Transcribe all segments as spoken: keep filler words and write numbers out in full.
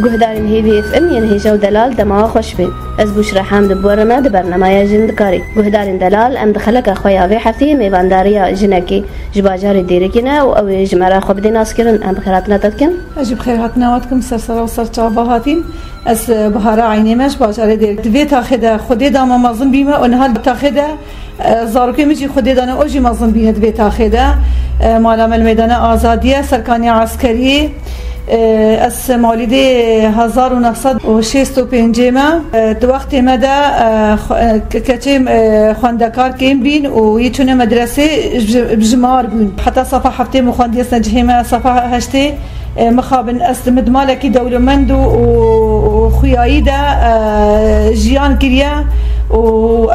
Guhdarên Hêvî F M yên hêja û delal dema we xweş be. Ez Bûşra Hemd bi we re me di bernameya Jin Dikarî. Guhdarên delal, em di xeleka xwe ya vê hefteyê mêvandariya jinekê ji bajarê Dêrikê ne û ew ê ji me re xwe bidê naskirin. Em bi xêrhatina te dikin. Ez jî bi xêrhatina we dikim, ser sera û ser çava hatîn. Ez, e, Bihara Eynê me ji bajarê Dêrikê. Di vê taxê de Xwedê da me mezin bîme û niha di taxê de E, zarokê min jî Xwedê dane, o jî mezin bîne di vê taxê de. E, mala me li Meydana Azadiyê, serkaniya eskeriyê. E, ez mawlîdê hezar û neh sed û şêst û pêncê me. E, di wextê me de, e, xwe-, e, ke-, keçê, e, xwendekar kêm bîn û yê çûne medresê ji, ji mar bûn. Heta sefa heftê min xwendiye, ez ne cihê me sefa heştê. E, mixabin ez min di malekî dewlemend û, û, û xuyayî de, e, jiyan kiriye û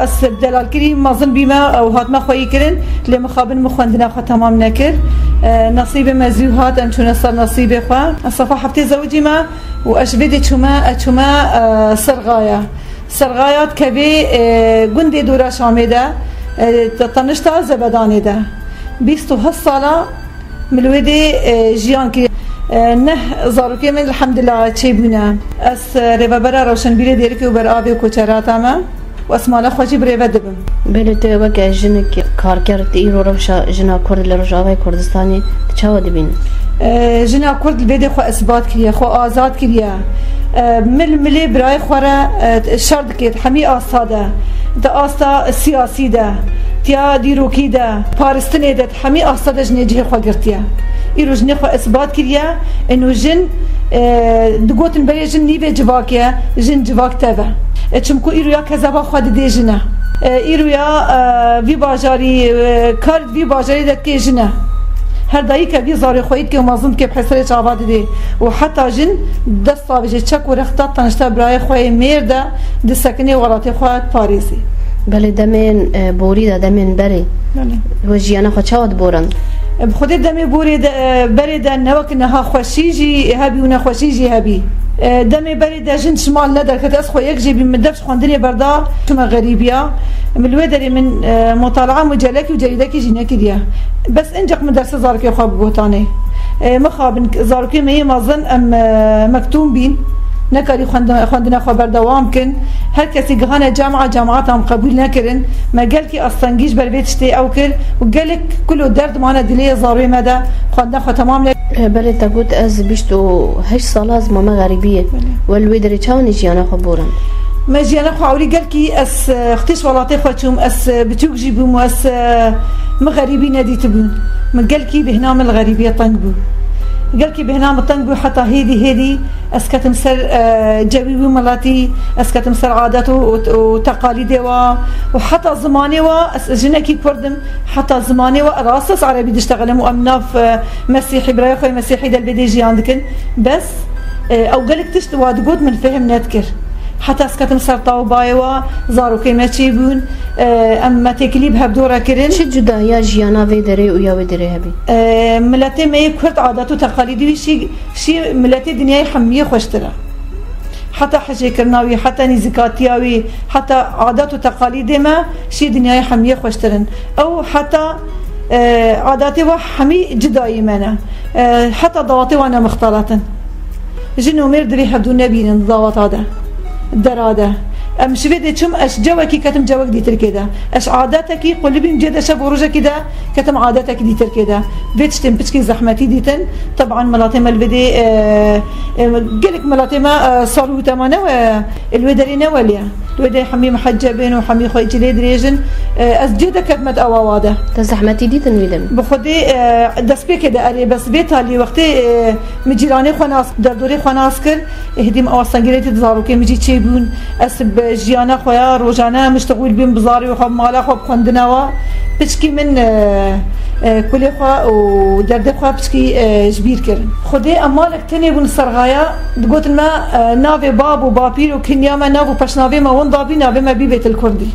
ez bi delalkirî mezin bîme û hatime xweyî kirin, lê mixabin min xwendina xwe temam nekir. E, nesîbê me zû hat, em çûne ser nesîbê xwe. Ez sefa heftê zewicî me û ez ji vê dê çûme, ez çûme, e, Serxaya. Serxaya dikevê, e, gundê dora Şamê de, e, te-, tenişta Zebedanê de. Bîst û heft sala Min li wê dê, e, jiyan kiriye. E, neh zarokê min elhamdulillah çêbûne. Ez, e, rêvebera Rewşenbîrê Dêrikê û Beravê û Koçerata me û ez mala xwe jî bi rêve dibim. Belê tu weke jinik karker, tu îro rewşa jina Kurd li Rojavayê Kurdistanê tu çawa dibînî? E, jina Kurd li vê dê xwe isbat kiriye, xwe azad kiriye. E, mil milê birayê xwe re, e, şer dike, di hemî asta de, di asta siyasî de, tiya dîrokî de, paristinê de, di hemî asta de jinê cihê xwe girtiye. Îro jinê xwe isbat kiriye, êno jin, e, digotin berê jin nîvê civak e, jin civak tev e. E, çimku îro ya kezeba xwe didê jin e. E, îro ya, e, vî bajarî, e, kar vî bajarî de dikê jin e. Her dayîke vî zarê xweyî dike û mezin dike, bi hesrê çava didê. Û heta jin dest savêje çek û rexta tanişta birayê xwe yê mêr de disekinê, welatê xwe diparêzê. Belê demên, e, borî de, demên berê. Belê. We jiyana xwe çawa diboran? E, bi xwedê demê borê de, e, berê de ne wek niha xweşî jî hebî û nexweşî jî hebî. E, demê berê de jin ji mal nederkete, ez xwe yek jê bîm, min dev ji xwendinê berda, çûme xerîbiya. Min li wê derê min, e, mutalaa mucelekî û cerîdekî jî nekiriye. Bes incek min dersa zarokê xwe bi gotanê. E, mixabin zarokê me yê mezin em, e, mektûm bîn. Nekarî xwendina, xwendina xwe berdewam kin. Her kesî gihane cema, cemaat em qebûl nekirin. Me gelkî astengî ji ber vê tiştê ew kir û gelek kul û derd mane dilê zarokê me de, xwendina xwe temam nekir. E, belê te got ez bîst û heşt sala ez mame xerîbiyê. Belê. We li wê derê çawa nî jiyana xwe boran? Me jiyana xwe ewlî gelkî ez, e, xtîş welatê xwe çûm, ez, e, biçûk jî bûm û ez, e, min xerîbî nedîtibûn. Min gelkî bêhna min li xerîbiyê teng bû. Gelkî bêhna min teng bû, heta hêdî hêdî ez ketim ser, e, cewî wî miletî, ez ketim ser adet û, û, û teqalîdê wa û heta zimanê wa, ez jinekî Kurd im, heta zimanê wa rast ez erebî diştexelim û em nav, e, mesîhî, birayê xwe yê mesîhî de li vê dê jiyan dikin. Bes, e, ew gelek tişt wa digot min fêhm nedikir. Heta ez ketim ser tawbayê wa, zarokê me çêbûn, e, em me têkilî bi hevdû re kirin. Çi cudahiya jiyana vê derê û ya wê derê hebî? E, miletê me yê Kurd adet û teqalîdî wî şî, şî miletê dinyayê hemiyê xweştir e. Heta hejêkirina wî, heta nîzikatiya wî, heta adet û teqalîdê me şî dinyayê hemiyê xweştir in. Ew heta, e, adatê we hemî cida yî me ne. E, heta dawetê we ne mixtelet in. Jin û mêr divê hevdû nebînin di daweta de, dera de. Em ji vê dê çûm, ez cewekî ketim cewek dîtirkê de. Ez adetekî qulibîm cê de, şev û rojekî de ketim adetekî dîtirkê de. Vê tiştên piçkên zehmetî dîtin. Teban miletê me li vê dê, e, e, gelek miletê me, e, sal û tema ne we, e, li wê derê ne welê ye. Li wê derê hemî miheceb in û hemî xwe cilê dirêj in. E, ez cê de ketime di ewa wa de. Te zehmetî dîtin wî dem? Bi xwedê, e, destpêkê de erê, bes vê talî wextê, e, min cîranê xwe nas, derdorê xwe nas kir. Êdî min astengî tê di zarokê min jî çêbûn. Ez bi jiyana xwe ya rojane miştexûl bîm, bi zarê xwe, bi mala xwe, bi xwendina we. Piçkî min, e, e, kulê xwe û derdê xwe piçkî, e, ji bîr kirin. Xwedê em malek tenê bûn Serxaya, digotin me, e, navê bab û bapîr û kinya me, nav û peşnavê me winda bî, navê me bî Bêtil Kurdî.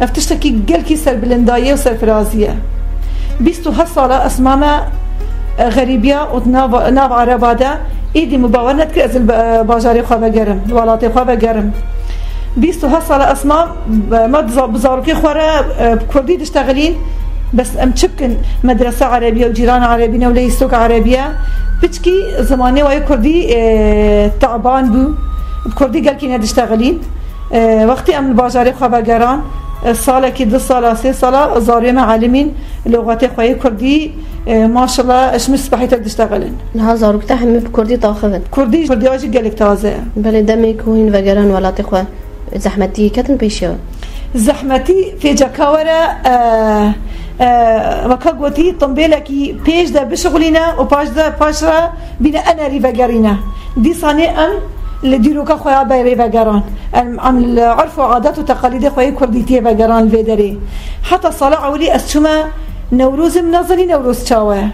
Ev tiştekî gelkî serbilindayî ye û serfirazî ye. Bîst û heft sala ez mame, e, xerîbiya û di nav, nav ereba de, êdî min bawer nedikir ez li ba-, bajarê xwe vegerim, welatê xwe vegerim. Bîst û heft sala ez mam, e, me di za-, bi zarokê xwe re, e, bi kurdî diştexilîn, Bes em çi bikin? Medrese erebî ye û cîran erebî ne û lê îstok erebî ye. Piçkî zimanê wayê kurdî, e, teban bû. Bi kurdî gelkî nediştexilîn. E, wextî em li bajarê xwe vegeran, e, salekî, du sala, sê sala zarokê me elimîn, lûxetê xwe yê kurdî, e, maşallah, ji min spehî te diştexilin. Niha zarok te hemî bi kurdî taxivin. Kurdî, kurdiya jî gelek taze ye. Belê demê ku hîn vegeran welatê xwe, zehmetî ketin pêşiya? Zehmetî fêceka were, e, e, weka gotî, timbêlekî pêş de bişixulîne û paş de, paş re bîne enerî vegerîne. Dîsanê em li dîroka xwe ya berê vegeran. Em, em li urf û adet û teqalîdê xwe yê kurdîtiyê vegeran li vê derê. Heta sala ewilî ez çûme Newrozê, min nezanî Newroz çawa ye.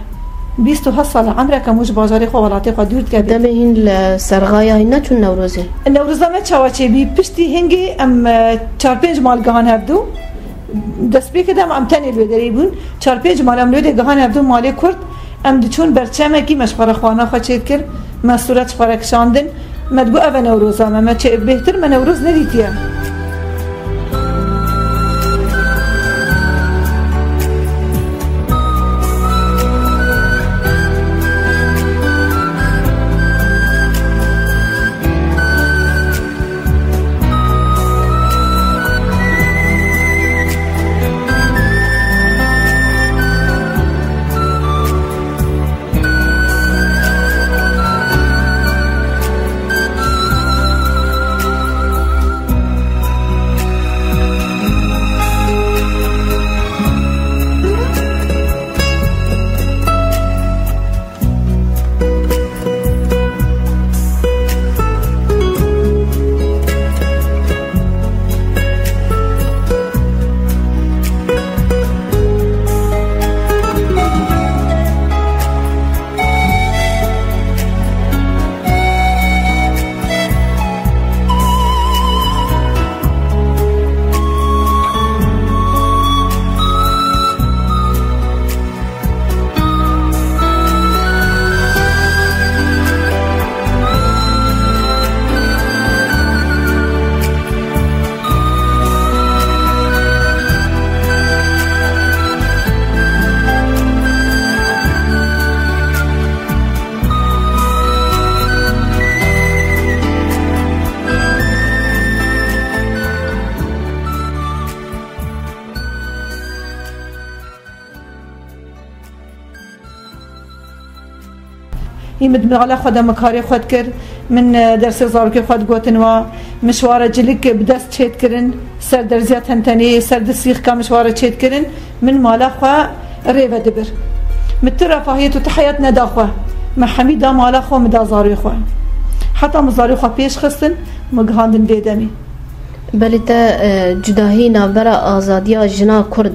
Bîst û heft sal e emreke min ji bajarê xwe, welatê xwe dûr dikeve. Demê hîn li Serxaya hîn neçûn Newrozê? Newroza me çawa çêbî? Piştî hingê em, e, çar pênc mal gihan hevdû. Destpêkê de em, em tenê li wê derê bûn. Çar pênc mal em li wê derê gihan hevdû malê kurd. Em diçûn ber çemekî, me ji xwe re xwarina xwe çêdikir, me sûret ji xwe re kişandin. Me digot, ev e Newroza me. Me çi bêhtir me Newroz nedîtiye. Hî min di mala xwe de min karê xwe dikir, min, e, dersê zarokê xwe digotin wa, min ji wa re cilik bi dest çêdikirin, ser derziya tentenê, ser di sîxka min ji wa re çêdikirin, min mala xwe rê ve dibir. Min tu refahiyet û tu heyat neda xwe. Min hemî da mala xwe, min da zarokê xwe. Heta min zarokê xwe pêş xistin, min gihandin vê demê. Belê te, e, cudahî navbera azadiya jina kurd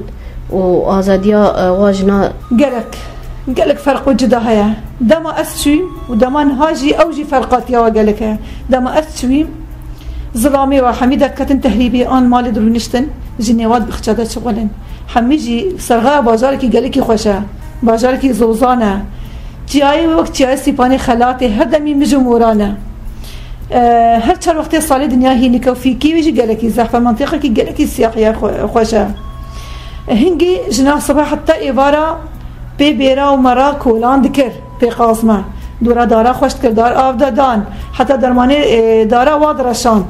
û azadiya, e, wa jina. Gelek, gelek ferq û cuda heye. Dema ez çûyîm û dema niha jî ew jî ferqatiya wa gelek heye. Dema ez çûyîm, zilamê wa hemî derketin tehrîbê an malê dirûniştin, jinê wa di bixçe de şixulin. Hemî jî Serxaya bajarekî gelekî xweş e, bajarekî zozan e. Çiyayê wê wek çiyayê Sîpanê xelatê, her demî mij û moran e. E, her çar wextê salê dinya hînik e û fîkî wê jî gelekî zehf e, mentiqekî gelekî siyahiya xwe-, xweş e. Hingî jina sibe heta êvara pê bêra û mera kolan dikir, pê qazme. Dora dara xweş dikir, dar av de dan. Heta dermanê, e, dara wa direşand.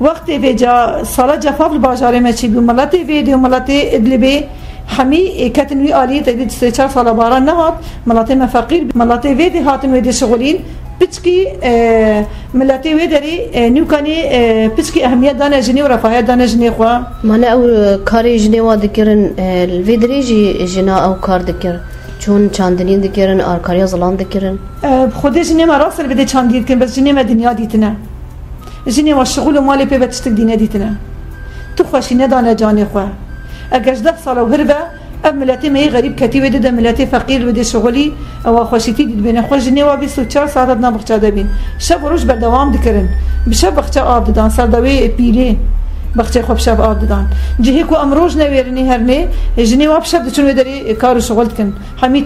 Wextê vêca sala cefaf li bajarê me çêbû, miletê Vêdê û miletê Idlibê hemî, e, ketin wî aliyê, te dît sê çar sala baran nehat, miletê me feqîr bî. Miletê Vêdê hatin wê dê şixulîn, piçkî, e, miletê wê derê, e, nûkanê, e, piçkî ehemiyet dane jinê û refahiyet dane jinê xwe. Mane ew, e, karê jinê wa dikirin, e, li vê derê jî jina ew kar dikir. Çûn çandinî dikirin, alkariya zilam dikirin. E, bi xwedê jinê me rast e li vê dê çandî dikin, bes jinê me dinya dîtine. Jinê wa şixul û malê pê ve tiştik dî nedîtine. Tu xweşî nedane canê xwe. Eger ji deh sala û hir ve ev miletê me yê xerîb ketî wê dide miletê feqîr wê dê şixulî, ewa xweşîtî dî dibêne. Xwe jinê wa bîst û çar saet di nav bixça de bîn. Şev û roj berdewam dikirin. Bi şev bixça av didan, ser dawê pîlê bixçê xwe bi şev av didan. Cihê ku em roj newêrinê hernê, jinê wa bi şev diçin wê derê kar û şixul dikin. Hemî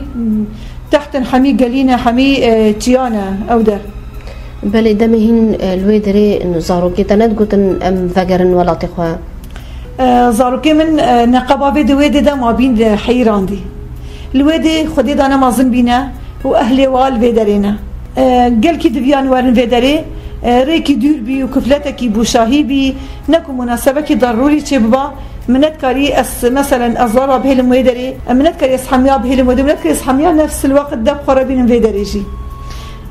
teht in, hemî gelî ne, hemî, e, çiya ne ew der. Belê demê hîn, e, li wê derê zarokê te nedigotin em vegerin welatê xwe? E, zarokê min, e, neqeba vê di wê dê de mabîn de heyîrandî. Li wê dê Xwedê dane mezin bîne û ehlê wa li vê derê ne. E, gelkî diviyan werin vê derê, e, rêkî dûr bî û kufletekî bûşahî bî, ne ku munasebekî darûrî çêbiba, min netkarî ez, meselen, ez zara bihêlim wê derê, e, min netkarî ez hemiya bihêlim wê derê, min netkarî ez hemiya nefs il weqt de bi xwe re bînim vê derê jî.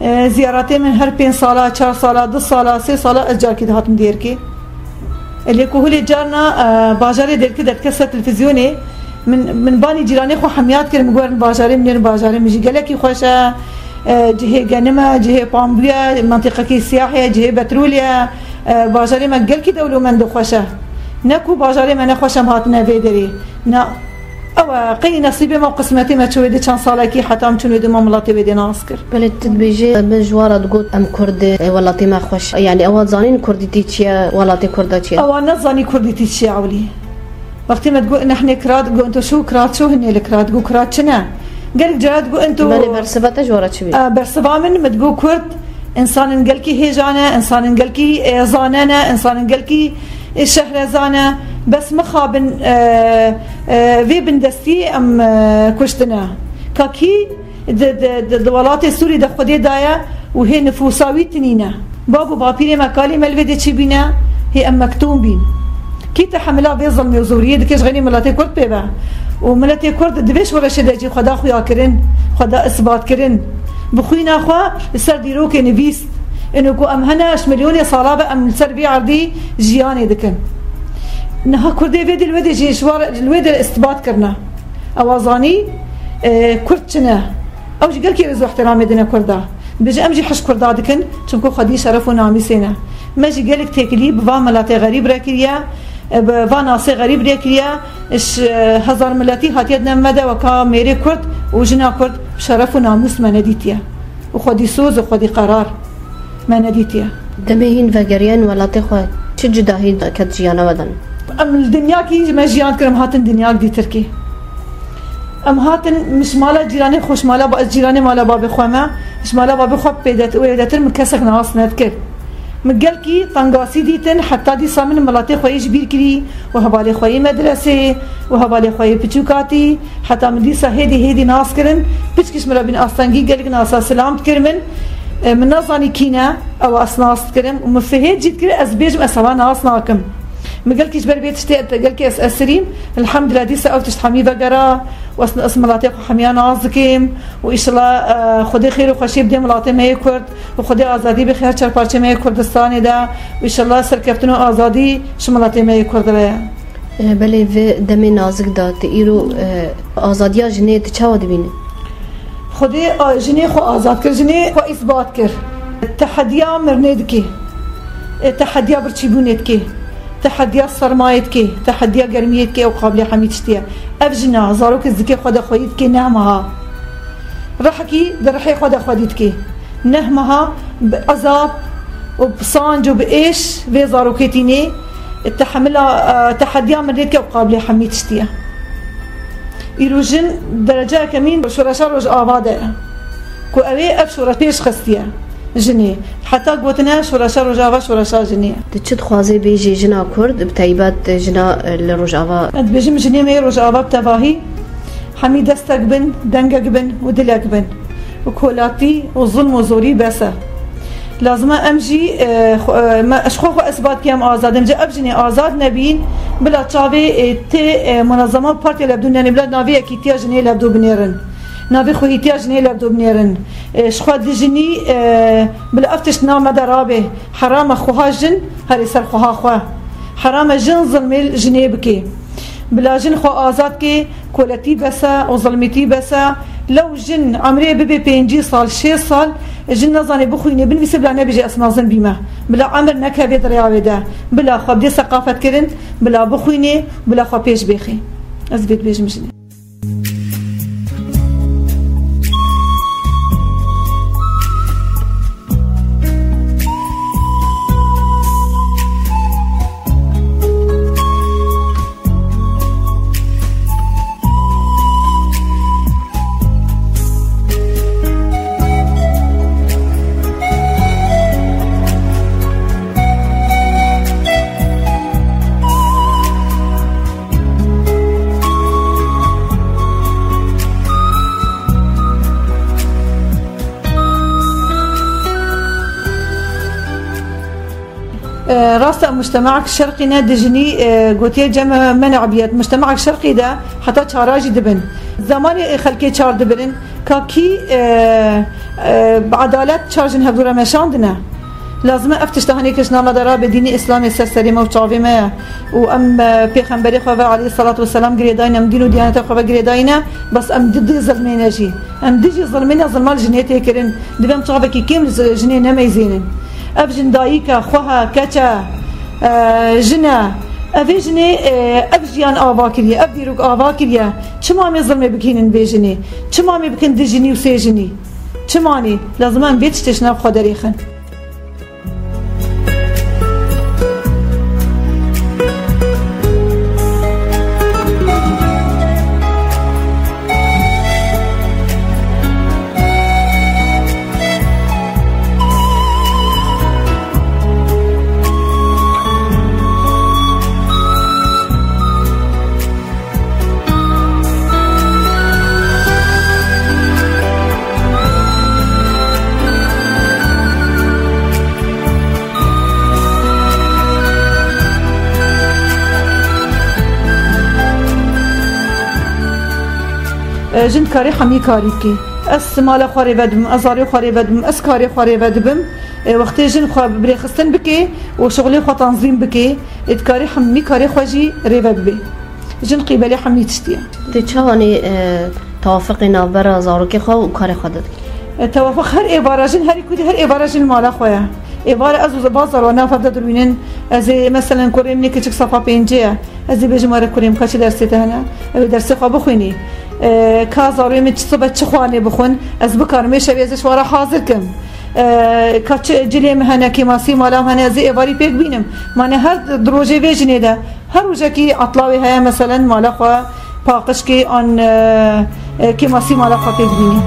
E, ziyaretê min her pênc sala, çar sala, du sala, sê sala ez carkî dihatim dêrkê. E, lê ku hulê carna, e, bajarê dêrkê derdike ser televîzyonê, min, min banî cîranê xwe hemiya dikirin, min guherin bajarê min, nêrin bajarê min jî gelekî xweş e, e, cihê genim e, cihê pambû ye, mentiqekî siyah e, cihê betrolê ye, e, bajarê me gelkî dewlemend û xweş e. Ne ku bajarê me nexweş e, em hatine vê derê. Na, Ew e, qey nesîbê me û qismetê me çû wê dê çend salekî heta em çûn wê dê me miletê wê dê nas kir. Belê tu dibêjî, min ji wan re digot, em Kurd e, welatê me xweş. Yani ewa zanîn Kurdîtî çi ye, welatê Kurda çi ye? Ewa nezanî Kurdîtî çi ye ewilî. Wextê me digot, nehne kirat, got, ento şu kirat şu hinê li kirat, got, kirat çi ne? Gelek cara digot, ento Belê bersiva te ji wan re çi bî? E, bersiva min, min digot, Kurd, insanin gelkî hêja ne, insanin gelkî, e, zane ne, insanin gelkî, e, şehreza ne. Bes mixabin, e, e, vê bindestiyê em, e, kuştine. Ka kî di, di, di, di welatê Sûrî de Xwedê daye û hê nifûsa wî tinîne. Bab û bapîrê me kalê me li vê dê çi bîne, hê em mektûm bîn. Kî tehemila vê zilmê û zoriyê dike ji xeynî miletê Kurd pê be? Û miletê Kurd di vê şoreşê de jî xwe da xuyakirin, xwe da isbatkirin. Bi xwîna xwe li ser dîrokê nivîst. Ino ku em hene ji milyonê sala be em li ser vê erdî jiyanê dikin. Niha Kurdê vê dil wê dê jî ji wa re, li wê dê isbat kirine. Ewa zanî, e, Kurd çi ne? Ew jî gelkî rêz û ihtiramê dine Kurda. Dibêje em jî hişk Kurda dikin, çimku xwedî şeref û namîsê ne. Me jî gelek têkilî bi van miletê xerîb re kiriye, e, bi van nasê xerîb re kiriye. Ji, e, hezar miletî hatiye dine me de weka mêrê Kurd û jina Kurd bi şeref û namûs me nedîtiye. Û xwedî soz û xwedî qerar me nedîtiye. Demê hîn vegeriyan welatê xwe, çi cudahî ket jiyana we de? Em li dinyakî ji me jiyan kirin, em hatin dinyak dî Tirkî. Em hatin, min ji mala cîranê xwe, ji mala ba-, cîranê mala babê xwe me, ji mala babê xwe pêdet-, wêdetir min kesek nas nedikir. Min gelkî tengasî dîtin, heta dîsa min miletê xwe yê ji bîr kirî û hevalê xwe yê medresê û hevalê xwe yê piçûk hatî, heta min dîsa hêdî hêdî nas kirin. Piçkî ji min re bîn astengî gelek nasa silam dikir min. E, min nezanî kî ne, ew ez nas dikirim û min fihêt jî dikir, ez bêjim ez hewa nas nakim. Min gelkî ji ber vê tiştê, gelkî ez esirîm. Elhamdulillah, dîsa ew tişt hemî vegera û ez, ez miletê xwe hemiya nas dikim û îşillah, e, Xwedê xêr û xweşiyê bidê miletê me yê Kurd û Xwedê azadî bixê her çar parçeyê me yê Kurdistanê de û îşillah serkeftin û azadî ji miletê me yê Kurd re ye. E, belê vê demê nazik de tu îro, e, azadiya jinê tu çawa dibînî? Xwedê, a, jinê xwe azad kir, jinê xwe îsbat kir. Tehediya mirinê dikê. E, tehediya birçîbûnê dikê. Tehediya sermayê dikê. Tehediya germiyê dikê, ew qabilê hemî tiştî ye. Ev jina, zarokê zikê xwe de xweyî dikê neh meha. Rihekî di rihê xwe de xwedî dikê. Neh meha bi ezab û bi sanc û bi êş vê zarokê tînê, tehemila, e, tehediya mirinê dike û qabilê hemî tiştî ye. Îro jin derece yekemîn şoreşa Rojava de ye. Ku ew ê ev şoreş pêş xistiye jinê. Heta gotine şoreşa Rojava şoreşa jinê ye. Tu çi dixwazê bêjî jina Kurd, bi taybet jina, e, li Rojava? Ez dibêjim jinê me yê Rojava bi tevahî hemî destek bin, dengek bin û dilek bin. Û kolatî û zulm û zorî bes e. Lazim e em jî, e, xwe, e, me, ji xwe xwe isbat ke em azad in. Ji ev jinê azad nebîn, bila çavê, e, tê, e, munezema partiya levdû nenê, bila navê yekîtiya jinê levdû binêrin. Navê xwehîtiya jinê levdû binêrin. E, ji xwe dijinî, e, bila ev tişt nav me de rabe. Heram e xweha jin herê ser xweha xwe. Heram e jin zilmê jinê bike. Bila jin xwe azad ke, koletî bes e û zilmîtî bes e. Lew jin emrê bibe pêncî sal, şêst sal, jin nezane bixwîne, binivîse, bila nebêje ez mezin bîme. Bila emir nekeve di rêya wê de. Bila xwe bidê seqafetkirin, bila bixwîne, bila xwe pêş bêxê. Ez vê dibêjim jinê. Rast e, mujtemaek şerqî ne di jinî, e, gotiye cem menebiyet. Mujtemaek şerqî de heta çara jî dibin. Zemanê xelkê çar dibirin, ka kî, e, e, bi edalet çar jin hevdû re meşandine. Lazim e ev tişta hanê ke ji nava de rabe dînê Îslamê ser serê me û çavê me ye. Û em, e, pêxemberê xwe ve aleyhissalatu vesselam girêdayîne, em dîn û diyaneta xwe ve girêdayîne, bes em di dê zilmê ne jî. Em dijî zilmê ne, zilma li jinê tê kirin. Divê em çavekî kêm li zi-, jinê nemeyzênin. Ev jin dayik e, xweh e, keç e, e, jin e. Ev ê jinê, e, ev jiyan ava kiriye, ev dîrok ava kiriye. Çima em ê zilmê bigihînin vê jinê? Çima em ê bikin di jinî û sê jinî? Çima nê? Lazim e em vê tiştê ji nav xwe derêxin. E, jin dikarê hemî karî bike. Ez mala xwe rê vedibim, ez zarê xwe rê vedibim, ez karê xwe rê vedibim. E, wextê jin xwe bi rêxistin bike û şixulê xwe tanzîm bike, e, dikarê hemî karê xwe jî rêve bibe. Jin qîbelê hemî tiştî ye. Tê çawanî, e, tewafiqê navbera zarokê xwe û karê xwe de dike? E, tewafiq her êvara jin, herî kudî her êvara jin mala xwe ye. Êvara ez û bazar û nav hevde dirûynin, ez ê, meselen, kurê min ê kiçik safa pêncê ye. Ez ê bêjim, were kurê min, ka çi dersê te hene? Ew ê dersê xwe bixwînî. E, ka zarûyê min çi sibe çi xwarinê bixwin, ez bikarim ê şevê ez ê ji we re hazir kim. E, ka çi cilê min hene, kêmasî mala min hene, ez ê êvarî pêk bînim. Mane her di rojê vê jinê de, her rojekî etla wê heye, meselen, mala xwe paqij kê an, e, e, kêmasî mala xwe pêk bînî.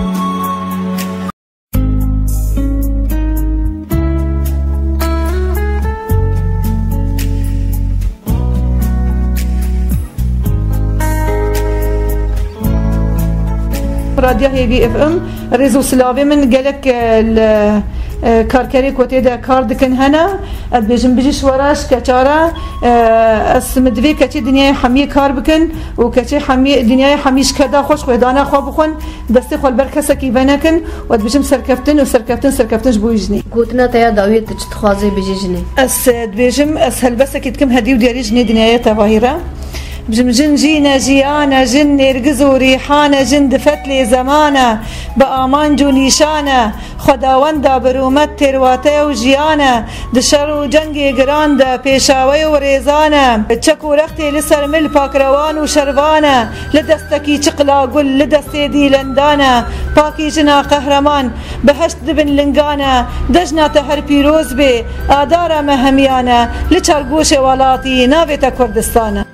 Radyo Hêvî F M, rêz û silavê min gelek, e, li, e, karkerê ku tê de kar dikin hene. Ez dibêjim bijî ji we re, ji keça re, e, ez, min divê keçê dinyayê hemiyê kar bikin û keçê hemiyê, dinyayê hemî ji keda xwe, ji xwedana xwe bixwin. Destê xwe li ber kesekî venekin û ez dibêjim serkeftin û serkeftin, serkeftin ji bo wî jinê. Gotina te ya dawiyê tu çi dixwazî bijî jinê? Ez, e, dibêjim, ez helbesekî dikim hedî û diyarî jinê dinyayê tevahî re. Dibêjim, jin jî ne, jiyan e, jin nêrgiz û rîhan e, jin di fetlê zeman e, bi amanc û nîşan e. Xwedawenda birûmet têrwate û jiyan e, di şer û cengê giran de pêşawe û rêzan e. Çek û rextê li ser mil pakrewan û şervan e, li destekî çiqla gul, li destê dîlendan e. Pakî jina qehreman, behişt di bin lingan e. Cejna te her pîroz bê, adara me hemiyan e, li çar goşê welatî navê te Kurdistan e.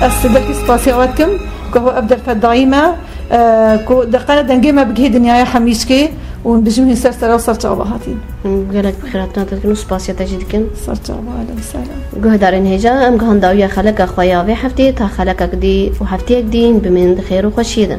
Ez belkî spasiya we dikim, ku ev derfet dayî me, e, ku deqene dengê me bigihê dinyaya hemîşkê û hûn bijîn hîn ser sera û ser çava hatîn. Gelek bi xêratina te dikin û spasiya te jî dikin. Ser çava, aleyh selam. Guhdarên hêja, em gihan dawiya xeleka xwe ya vê hefteyê, ta xelekek dî û hefteyek dî bimînin di xêr û xweşiyê de.